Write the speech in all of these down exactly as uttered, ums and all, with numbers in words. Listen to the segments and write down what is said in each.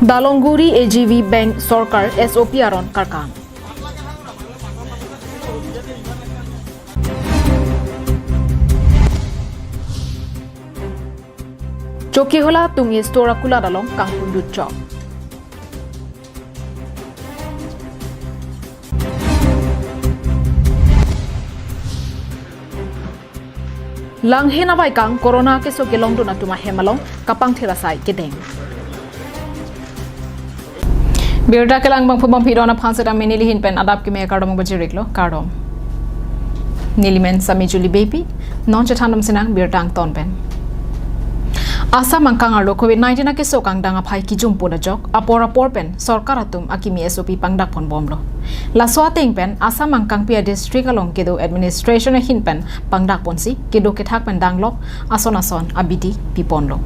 Dalongguri A G V Bank sorkar S O P aron karkam. Chokihola Tunge store akulat along kanghu lutchok. Langhin avaikang corona keso kelongdun atum ahem along kapangthir asai kedeng. Birta kelang bangphu bangphi don aphan seta nelihin pen adap keme kardom bajiriklo, kardom. Nelimen Sami Juli Bepi, non chethan dam sinang birta angton pen. Assam angkang arlo covid nineteen akeso kangdang aphai kijumpo ajok, apor apor pen sorkar atum akimi S O P pangdak ponbomlo. Laso ateng pen Assam angkangpi a-district along kedo administration ahin pen pangdak ponsi kedo kethak pen danglok ason ason abidi piponlo.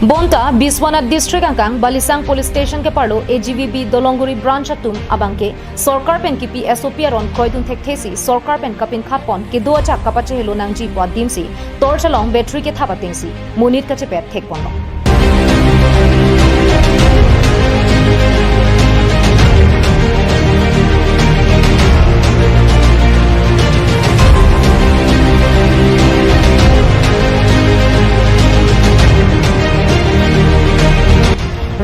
Bonta Biswanath district angkang Balisang police station keparlo A G V B Dalongguri branch atum abangke sorkar pen kipi S O P aron kroidun thekthesi sorkar pen kapinkhat pon kedo ajak kapachehelo nangji pu adimsi torch along battery kethap atengsi monit kachepet thek ponlo.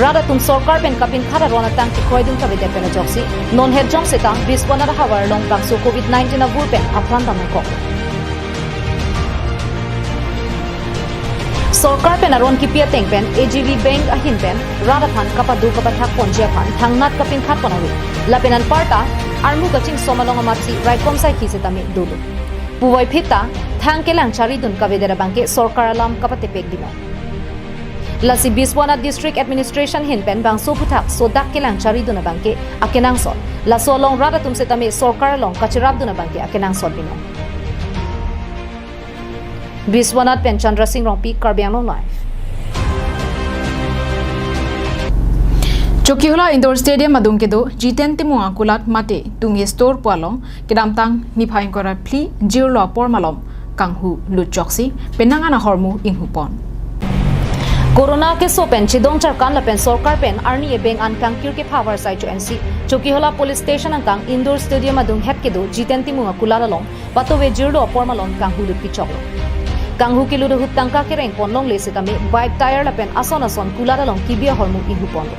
Rat atum sorkar pen kapinkhat aron atang kekroidun kavedet pen ajoksi non het jong seta Biswanath ahavar along bangso covid nineteen avur pen apran dam nangkok. Sorkar pen aron kipi ateng pen A G V Bank ahin pen rat aphan kapado kapathak ponji aphan thangnat kapinkhat pon ave. Lapen anparta armu kachingsom along amatsi raikom saikhi setame dolo. Puvoiphit ta thang kelang charidun kavedet abangke sorkar alam kapatepek dino. Lasi Biswanath District Administration ahin pen bangso aphuthak sodak kelang charidun abangke akenangsot. Laso along rat atum setame sorkar along kacherapdun abangke akenangsot binong. Biswanath pen Chandra Singh Rongpi, Karbi Anglong Live. Chokihola Indoor Stadium adung kedo Jiten Timung akulat mate Tunge store pu along kedamtang niphai ingkoi ra phli jirlo apor malom kanghu lutchoksi penang an ahormu inghu pon. Corona keso pen chedong charkan lapen sorkar pen arni ebeng an kangkir kepha avarsai cho-ensi Chokihola Police Station angkang Indoor Stadium adung het kedo Jiten Timung akulat along patuve jirlo apor malom kanghu lut pichoklo. Kanghu kelut ahut tangka kereng pon longle setame bike tyre lapen ason ason kulat along kibi ahormu inghu ponlo.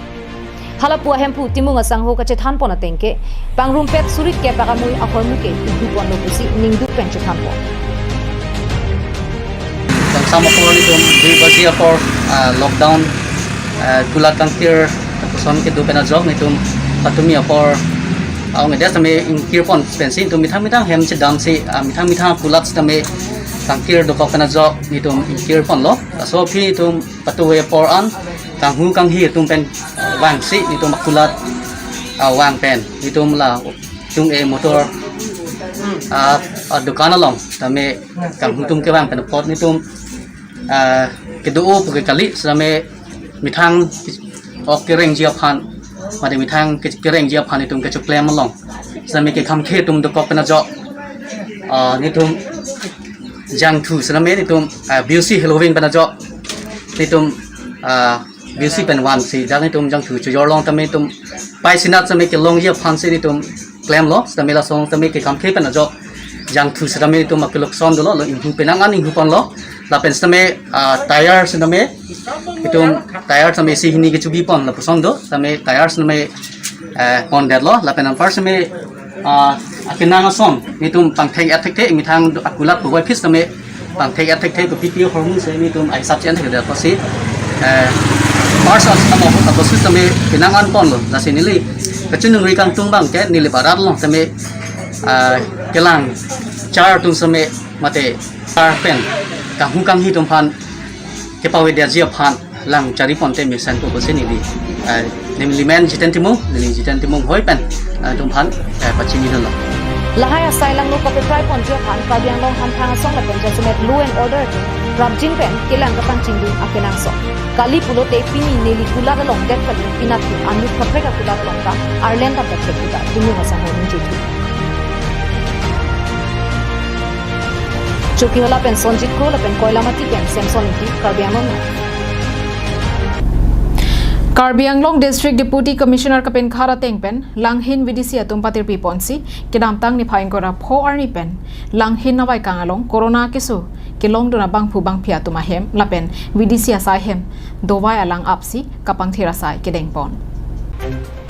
Halapu ahemphu Timung asangho kachethan pon ateng ke pangrumpet surit kep akamui ahormu ke inghu ponlo pusi ningduk pen chethan pon. Kangsam apor nitum dui baji apor, ah, lockdown, ah, kulat kangkir koson kedo pen ajok nitum patumi apor aung edes tame ingkir pon pensi nitum methang methang hem chedamsi, ah, methang methang kulat tame kangkir dokok pen ajok nitum ingkir ponlo. Laso aphi nitum patuve apor an kanghu kanghi atum pen vangsi nitum akulat, ah, vang pen nitum la chung e motor, ah, ah, dukan along tame kanghu atum kevang pen apot nitum, ah, kedo-o pu ke kali setame methang ok kerengji aphan mate methang ke kerengji aphan nitum kechoklem along setame kekhamkhe atum dokok pen ajok, ah, nitum jangthu setame nitum, ah, B O C heloving pen ajok nitum, ah, B O C pen vansi dak nitum jangthu chojor long tame nitum pai sinat setame kelongji aphansi nitum klemlo setame lasong setame kekhamkhe pen ajok jangthu setame nitum akelokson dolo, lo inghu penang an inghu ponlo. Lapen setame, ah, tyre setame nitum tyre setame isi hini kechubi pon lapuson do setame tyre setame, eh, pondetlo. Lapen anpar setame, ah, akenang ason nitum pangthek-et thekthe, methang akulat puvoiphit setame pangthek-et thekthe, kopi pi ahormu si nitum ahisap che-en thekthe apotsi, eh, first as tamo apotsi setame penang an ponlo. Lasi neli kachiningri kangtung abangke neli barat along setame, ah, kelang char atum setame mate char pen kanghu kanghi atum aphan kepavedetji aphan lang chari ponte mesen ko pusi neli, eh, nelimen Jiten Timung, neli Jiten Timung hoi pen, eh, atum aphan, eh, pachini dunlo. Lahai asai langno kapeprai ponji aphan Karbi Anglong Hamphang asong lapen jasemet law and order prapjin pen kelang kapangchingdun akenangsot. Kali pulote pini neli kulat along det kali, pinat pu anut kaprek akulat along ta arleng ta pathek kulat Timung asangho ningje thu. Chokihola pen Sonjit Kro lapen Koilamati pen Samson Ingti, Karbi Anglong Live. Karbi Anglong District Deputy Commissioner kapinkhat ateng pen Langhin V D C atum patirpi ponsi kedamtang niphai ingkoi ra pho arni pen Langhin avaikang along corona keso kelongdun abangphu bangphi atum ahem lapen V D C asai hem dovai alang apsi kapangthir asai kedeng pon.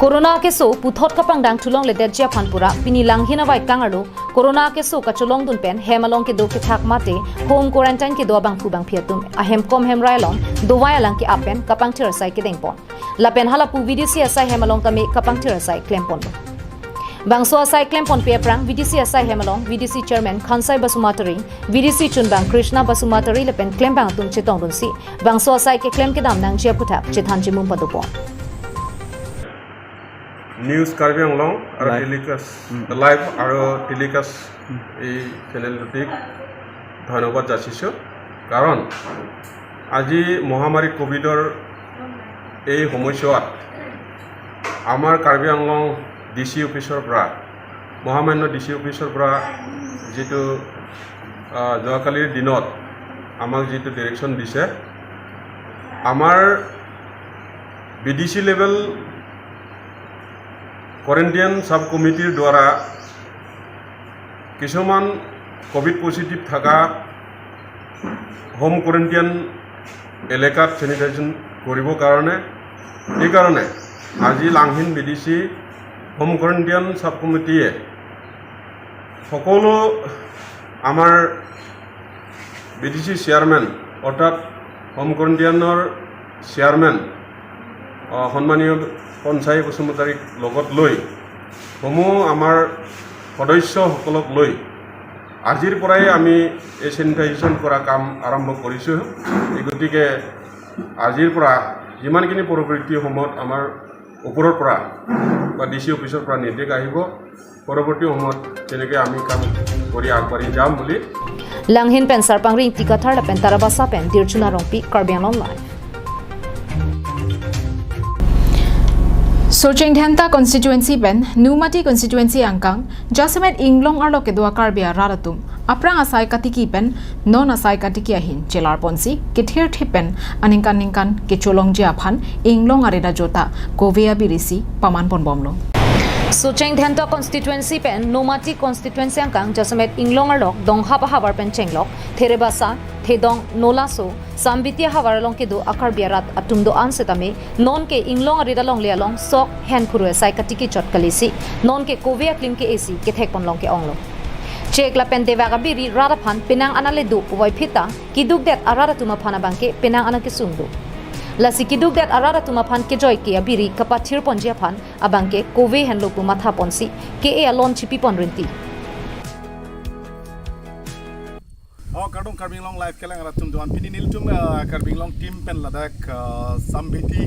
Corona keso puthot kapangdang thulongledetji aphan pura pini Langhin avaikang arlo corona keso kacholongdun pen hem along kedo kethak mate home quarantine kedo abangphu bangphi atum ahem kom hem rai along dovai alang ke-ap pen kapangthir asai kedeng pon. Lapen halapu V D C asai hem along tame kapangthir asai klem pon. Bangso asai klem ponpe aphrang V D C asai hem along V D C Chairman Khansai Basumatary, V D C chunbang Krishna Basumatary lapen klembang atum chetongdunsi bangso asai keklem kedam nangji aphuthak chethan chimum pado pon. News Karbi Anglong aro Live. Telecast, Hmm. Live aro telecast Hmm. এই channel দুটিক ধন্যবাদ যাচিছোঁ। কাৰণ আজি মহামাৰী কোভিডৰ এই সময়ছোৱাত আমাৰ কাৰ্বি আংলং ডি চি অফিচৰ পৰা, মহামান্য ডি চি অফিচৰ পৰা যিটো, আহ, যোৱাকালিৰ দিনত আমাক যিটো ডিৰেকশ্যন দিছে, আমাৰ B D C level quarantine sub কমিটিৰ দ্বাৰা কিছুমান কোভিড পজিটিভ থকা হোম কোৱাৰেণ্টাইন এলেকাত চেনিটাইজেশ্যন কৰিবৰ কাৰণে, সেইকাৰণে আজি Langhin B D C home quarantine sub কমিটিয়ে সকলো আমাৰ বি ডি চি চেয়াৰমেন অৰ্থাৎ হোম কোৱাৰেণ্টাইনৰ চেয়াৰমেন, আহ, সন্মানীয় কনচাই বসুমতাৰীক লগত লৈ সমূহ আমাৰ সদস্যসকলক লৈ আজিৰ পৰাই আমি এই চেনিটাইজেশ্যন কৰা কাম আৰম্ভ কৰিছোঁ। এই গতিকে আজিৰ পৰা যিমানখিনি পৰৱৰ্তী সময়ত আমাৰ ওপৰৰ পৰা বা ডি চি অফিচৰ পৰা নিৰ্দেশ আহিব, পৰৱৰ্তী সময়ত তেনেকৈ আমি কাম কৰি আগবাঢ়ি যাম বুলি। Langhin pen Sarpangri Ingti Kathar lapen Tarabasa pen Dirchuna Rongpi, Karbi Anglong Live. Socheng Dhenta constituency pen Nomati constituency angkang jasemet inglong arlo kedo a-Karbi arat atum aphrang asai katiki pen non asai katiki ahin chelar ponsi kethir thip pen aningkan ningkan kecholongji aphan inglong arit ajota kove abirisi paman ponbomlo. Socheng Dhenta constituency pen Nomati constituency angkang jasemet inglong arlo donghap ahavar pen chenglok Therebasa, Thedong, Nolaso, Sambiti ahavar along kedo a-Karbi arat atum do-an setame nonke inglong arit alongle along sok hen khuru asai katiki chot kalisi nonke kove aklim ke-esi kethek ponlong ke-onglo. Chek lapen devak abiri rat aphan penang an ale do puvoiphit ta kidukdet arat atum aphan abangke penang an akesung do. Lasi kidukdet arat atum aphan kejoi ke abiri kapathir ponji aphan abangke kove henlo pu matha ponsi ke-e alon chipi pon rinti. Oh, kardom Karbi Anglong Live kelang arat atum do-an, pini nelitum, ah, Karbi Anglong team pen ladak, ah, Sambiti,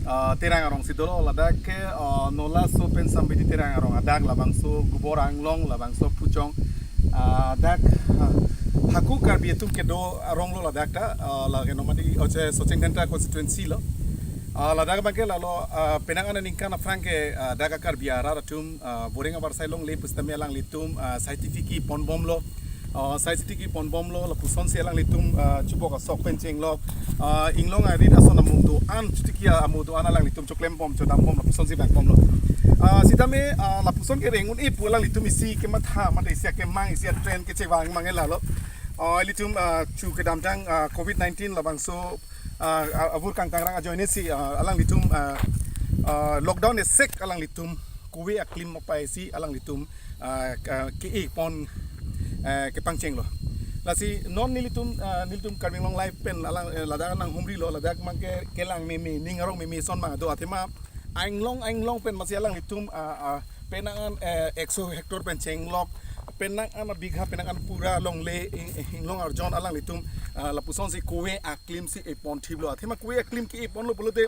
ah, Terang arongsi dolo, ladak ke, ah, Nolaso pen Sambiti Terang arong adak labangso Gubor Anglong labangso Puchong, ah, dak, ah, haku Karbi atum kedo arong lo ladak ta, ah, lake Nomati, oche Socheng Dhenta constituency lo. Ah, ladak abangke lalo, ah, penang an aningkan aphrang ke, ah, dak a-Karbi arat atum, ah, boreng abar sai longle pusitame alanglitum, ah, sai titiki ponbomlo. Ah, sai titiki ponbomlo, lapusonsi alanglitum, ah, chubok asok pen chenglok. Ah, inglong arit ason amu do-an, chitiki amu do-an alanglitum choklembom, chodangbom, lapusonsi vangbomlo. Ah, sitame, ah, lapuson ke reng un-e pu alanglitum isi kematha, mate isi akemang, isi a-trend kechevang mang lalo. Ah, ilitum, ah, chu kedamtang, ah, covid nineteen labangso, ah, a-, avur kangkangrang ajoinesi, ah, alanglitum, ah, ah, lockdown esek alanglitum kove aklim apaisi alanglitum, ah, ka-, ke-e pon, ah, kepangchenglo. Lasi non nelitum, ah, nelitum Karbi Anglong Live pen alang, eh, ladak nanghumrilo, ladak mang ke kelang meme, ning arong meme ason mang do athema inglong inglong pen masi alanglitum, ah, ah, penang an, eh, ekso hectare pen chenglok, penang an bigha, penang an pura longle, ing-, inglong arjon alanglitum, ah, lapusonsi kove aklimsi e pon thiplo. Athema kove aklim ke-e ponlo pulote,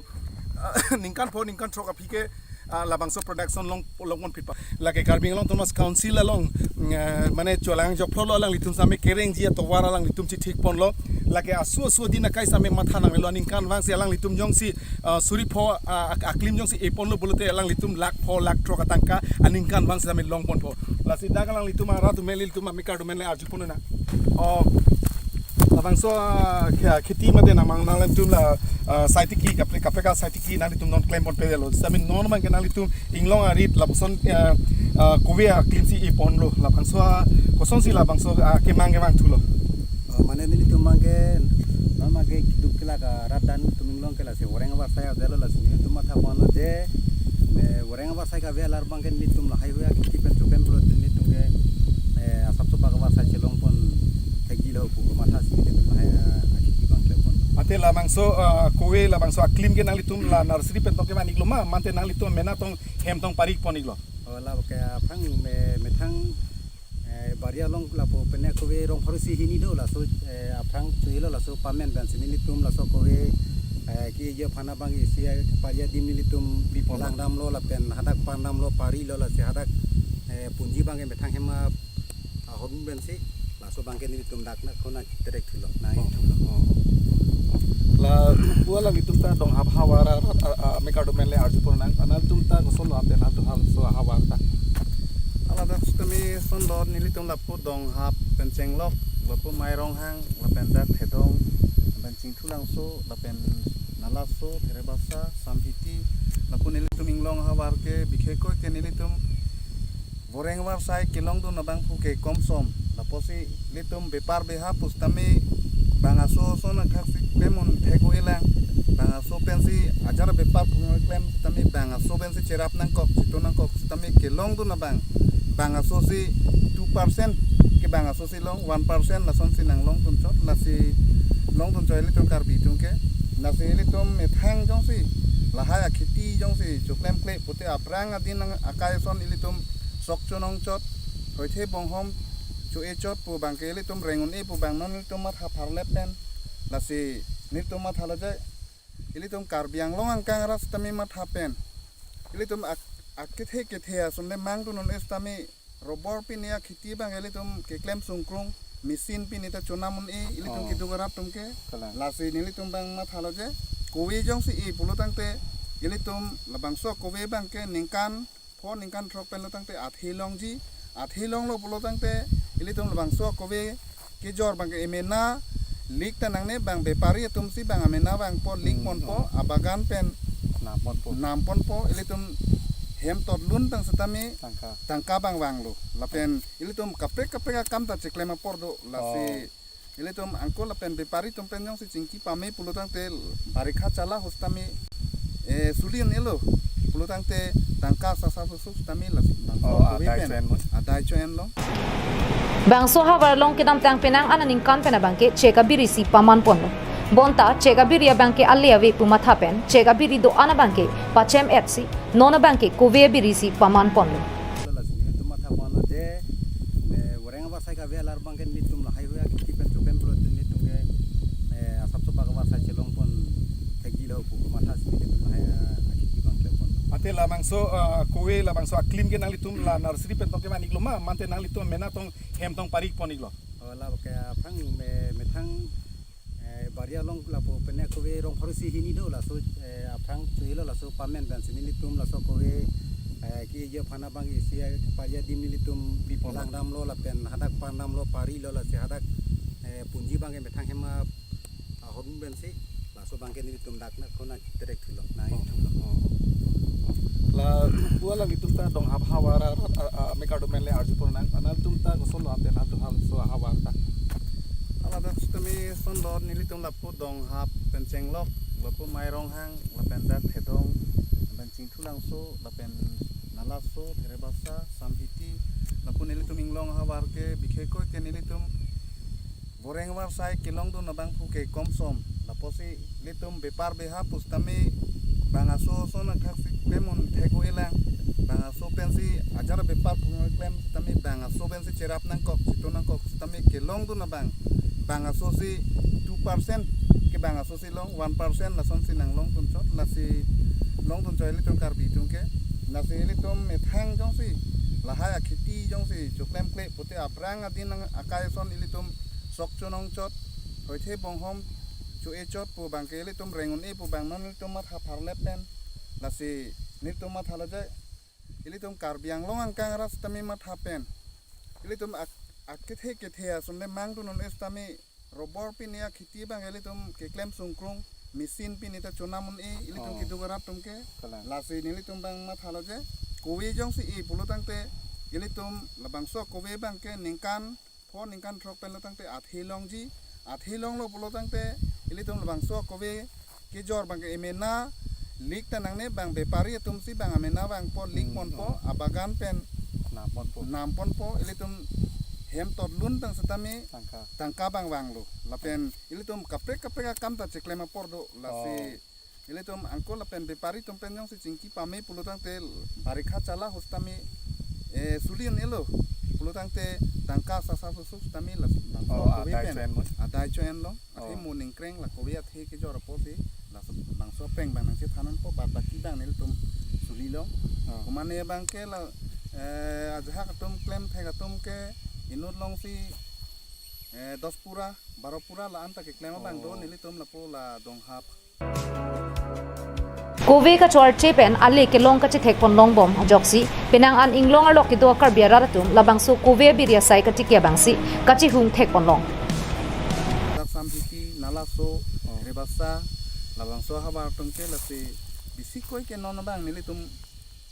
ah, ningkan pho, ningkan throk aphi ke, ah, labangso production long, long ponphit pa. Lake Karbi Anglong Autonomous Council along, eh, mane cholang jokphlo alanglitum same kerengji atovar alanglitum chithik ponlo. Lake asu asu din akai same matha nanglelo, aningkan vangsi alanglitum jongsi, ah, suri pho, ah, ak-, aklim jongsi e ponlo pulote alanglitum lakh pho lakh throk atangka aningkan vangsi same long ponpo. Lasi dak alanglitum arat atum ilitum amekar atum le arju pon nang. Oh, Bangso, ah, khe- kheti mate nangmang nanglitum la, ah, saitiki kaprek kaprek asaitiki nanglitum non klem ponpe lo. Sami non abangke nanglitum inglong arit lapuson, ah, ah, kove aklim si ipon lo. Labangso, ah, kosonsi labangso, ah, kemang kemang thulo. Oh, mane nelitum abangke non abangke keduk kelak arat dan tum inglong ke lasi voreng avarsai avelo, lasi nelitum matha ponlo je, eh, voreng avarsai kave alar abangke nelitum lahai hua kheti pen choklem pulote nelitum ke, eh, asapso bak avarsai chelong pon thekji lo pu matha si nelitum lahai, eh, akheti abang klem pon. Mate labangso, ah, kove labangso aklim ke nanglitum la nursery pen tong kevan iklo ma, mate nanglitum mena tong hem tong pari pon iklo? Oh, la ke aphrang me- methang, eh, bari along lapu pen kove rong pharo isi hini do, laso, eh, aphrang chelo laso pamen pensi nelitum laso kove, eh, ke-e aphan abang isi, eh, pari adim nelitum bipon langdamlo lapen hadak pandamlo, parilo, lasi hadak, eh, punji abangke methang hem ahormu pensi laso abangke nelitum dak na khona terek thulo, nang Oh. thulo. Oh. La pu alanglitum ta donghap ahavar a, a, a, me kardom pen le arju pon nang. Nanglitum ta kosonlo ante nanglitum hal so ahavar ta? Ladak sitame sondor nelitum lapu donghap pen chenglok, lapu Maironghang, lapen dak Thedong, lapen Chingthulangso, lapen Nalaso, Therebasa, Samhiti, lapu nelitum inglong ahavar ke bikhe koi ke nelitum voreng avarsai kelongdun abang pu ke komsom. Lapusi ilitum bepar beha pusitame bang aso ason akhak si klem un thek-o-e lang. Bang aso pensi ajar bepar pu klem sitame bang aso pensi cherap nangkok, chito nangkok sitame kelongdun abang. Bang aso si two percent ke bang aso si long, one percent lasonsi nanglongdun chot, lasi longdun chot ilitum Karbi atum ke. Lasi ilitum methang jongsi lahai akheti jongsi choklem kle pute aphrang adin nang akai ason ilitum sok chonong chot, hoithe bonghom cho-e chot pu abangke ilitum reng un-e pu abang non ilitum matha pharlep pen. Lasi nelitum mathalo je, ilitum Karbi Anglong angkang arat sitame matha pen, ilitum ak- akethe kethe ason le mangdun un-e sitame rubber pini akheti abang ilitum keklem sungkrung, machine pini ta chonam un-e ilitum Oh. keduk arat atum ke. Kalang. Lasi nelitum abang mathalo je, kove jongsi e pulo tangte ilitum labangso kove abangke ningkan pho ningkan throk pen lo tangte athe longji, athe longlo pulo tangte ilitum labangso kove kejor abangke emena lik ta nangne, bang bepari atum si bang amena vangpo, lik Hmm, ponpo, oh. abagan pen Nam ponpo. nam ponpo, ilitum hem totlun tang sitame Tangka. tangka abang vanglo. Lapen ilitum kaprek kaprek akam ta cheklem apor do, lasi Oh. ilitum angko lapen bepari atum pen jongsi chingki pame pulo tangte barikha chala ho sitame, eh, suli un-elo pulo tangte tangka sasa susuk sitame las bangso Oh, kove adai pen cho-en mo. adai cho-enlo. Bangso ahavar along kedamtang penang aningkan pen abangke chek abiri si paman ponlo. Bonta chek abiri abangke ale ave pu matha pen chek abiri do-an abangke pachem-et si non abangke kove abiri si paman ponlo. Lasi nelitum matha ponlo je, eh, voreng avarsai kave alar abangke nelitum lahai hua kheti pen choklem pulote nelitum ke, eh, asapso bak avarsai chelong pon thekji lo pu matha si nelitum lahai, eh, akheti abang klem pon. Ante labangso, eh, kove labangso aklim ke nanglitum la nursery pen tong kevan iklo ma, mate nanglitum mena tong hem tong pari pon iklo? Oh, la ke aphrang me- methang, eh, bari along lapu pen kove rong pharo isi hini do, laso, eh, aphrang chelo laso pamen pensi nelitum laso kove, eh, ke-e aphan abang isi, eh, pari adim nelitum bipon langdamlo lapen hadak pandamlo, parilo, lasi hadak, eh, punji abangke methang hem ahormu pensi laso abangke nelitum dak na khona terek thulo, nang Oh. thulo. Oh. La pu alanglitum ta donghap ahavar a, a, a, me kardom pen le arju pon nang. Nanglitum ta kosonlo ante nanglitum hal so ahavar ta? Ladak sitame sondor nelitum lapu donghap pen chenglok, lapu Maironghang, lapen dak Thedong, lapen Chingthulangso, lapen Nalaso, Therebasa, Samhiti, lapu nelitum inglong ahavar ke bikhe koi ke nelitum voreng avarsai kelongdun abang pu ke komsom. Lapusi ilitum bepar beha pusitame bang aso ason akhak si klem un thek-o-e lang. Bang aso pensi ajar bepar pu klem sitame bang aso pensi cherap nangkok, chito nangkok sitame kelongdun abang. Bang aso si two percent ke bang aso si long, one percent lasonsi nanglongdun chot, lasi longdun chot ilitum Karbi atum ke. Lasi ilitum methang jongsi lahai akheti jongsi choklem kle pute aphrang adin nang akai ason ilitum sok chonong chot, hoithe bonghom cho-e chot pu abangke ilitum reng un-e pu abang non ilitum matha pharlep pen. Lasi nelitum mathalo je, ilitum Karbi Anglong angkang arat sitame matha pen, ilitum ak- akethe kethe ason le mangdun un-e sitame Robor pini akhiti abang ilitum keklem sungkrung, machine pini ta chonam un-e ilitum Oh. keduk arap atum ke. Kalang. Lasi nelitum abang mathalo je, kove jongsi e pulo tangte ilitum labangso kove abang ke ningkan pho ningkan throk pen lo tangte athe longji, athe longlo pulo tangte ilitum labangso kove kejor abang ke emena lik ta nangne abang bepari atum si abang amena abang po lik Hmm, ponpo oh. Abagan pen Nam ponpo. Nam ponpo ilitum hem totlun abang setame Tangka. Tangka abang vanglo. Lapen ilitum kaprek kaprek akam ta cheklem apor do lasi. Oh. Ilitum angko lapen bepari atum pen jongsi chingki pame pulo tangte barikha chala ho setame eh, suli un-elo. Pulo tangte tangka sasa susu setame labangso Oh, kove adai pen cho-en mo. Adai cho-en long. Athe Oh. mo ningkreng la kove athe kejor apotsi labangso aphrang abang nangchethan unpo, bad baki abang nelitum suli long. Oh. Komane abang ke la eh, ajahak atum klem thek atum ke inut longsi eh, dos pura, baro pura la-an ta keklem abang do. Oh. Nelitum lapu la donghap. Kove kachorche pen ale kelong kachethek pon longbom ajoksi penang an inglong arlo kedo Karbi arat atum labangso kove biri asai kachiki abangsi kachihung thek pon long. Dak Samphiki, Nalaso, Oh. Rebasa, labangso ahavar atum ke lasi bisi koi ke non abang nelitum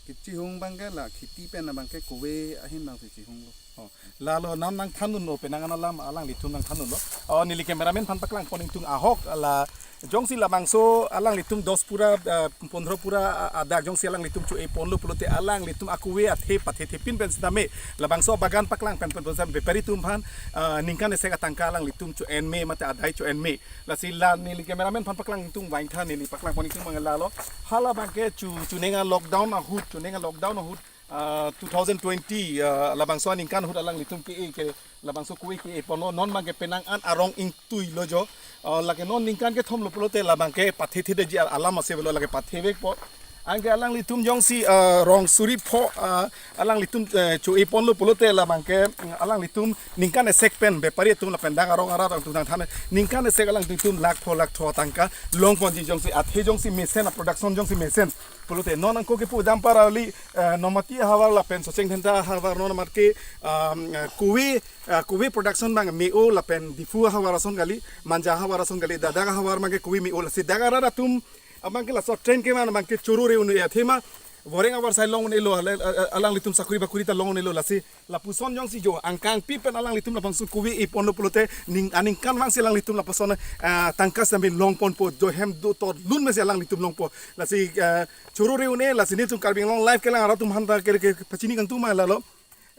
kechihung abang ke la khiti pen abang ke kove ahin abangsi chihunglo. Oh, lalo non nangthandunlo, penang an alam alanglitum nangthandunlo. Oh, neli cameraman aphan paklang pon ingtung ahok la jongsi labangso alanglitum dos pura, eh, pondro pura, ah, adak jongsi alanglitum cho-e ponlo pulote alanglitum akove athe pathe thepin pen setame labangso Abagan paklang pen pen pen bepari atum aphan, ah, ningkan esek atangka alanglitum cho-en me mate adai cho-en me. Lasi la neli cameraman aphan paklang ingtung vangtha, neli paklang pon ingtung abang lalo. Hala abang ke chu, chuning a-lockdown ahut, chuning a-lockdown ahut, ah, two thousand twenty, ah, labangso aningkan ahut alanglitum ke-e ke labangso kove ke-e ponlo, non abang ke penang an arong ingtui lo jo. Ah, lake non ningkan kethom lo pulote labang ke pathe thedetji alam ase pulo, lake pathe vekpo. Anke alanglitum jongsi, ah, rong suri pho, ah, alanglitum, eh, cho-e ponlo pulote labang ke, mm, alanglitum ningkan esek pen bepari atum lapen dak arong arat atum nangthan, ningkan esek alanglitum lakh pho lakh throk atangka long ponji, jongsi athe jongsi mesen a-production jongsi mesen pulote. Non angko kepu Damparali, eh, Nomati ahavar lapen Socheng Dhenta ahavar non amat ke, um, eh, kove, eh, kove production abang me-o lapen Diphu ahavar ason kali, Manja ahavar ason kali, dak ahavar abang ke kove me-o, lasi dak arat atum abang ke laso trend kevan abang ke choro-re un-e athema. Boreng avarsai long un-elo, ale-, a-, a-, alanglitum sakuri bakuri ta long un-elo, lasi lapuson jongsi jo angkangpi pen alanglitum lapuson kove e ponlo pulote ning aningkan vangsi alanglitum lapuson, ah, tangka setame long ponpo, jo hem do totlun mesi alanglitum longpo. Lasi, ah, choro-re un-e, lasi nelitum Karbi Anglong Live kelang arat atum aphan ta ke, ke, pachini kangtung ma lalo.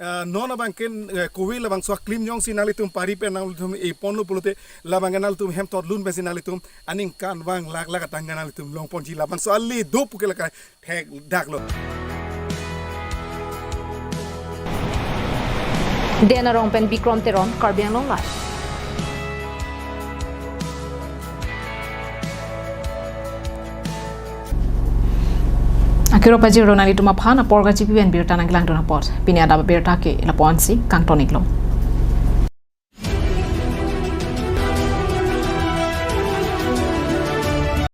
Ah, non abang ke, eh, kove labangso aklim jongsi nanglitum pari pen nanglitum e ponlo pulote labang ke nanglitum hem totlun mesi nanglitum aningkan vang lakh lakh atangka nanglitum long ponji, labangso ale do pu ke lake thekdaklo. Den Arong pen Bikrom Teron, Karbi Anglong Live. Akiro pajirlo nanglitum aphan, apor kachipi pen birta nangkelangdun apot. Pini adap birta ke lapu-ansi kangton-iklo.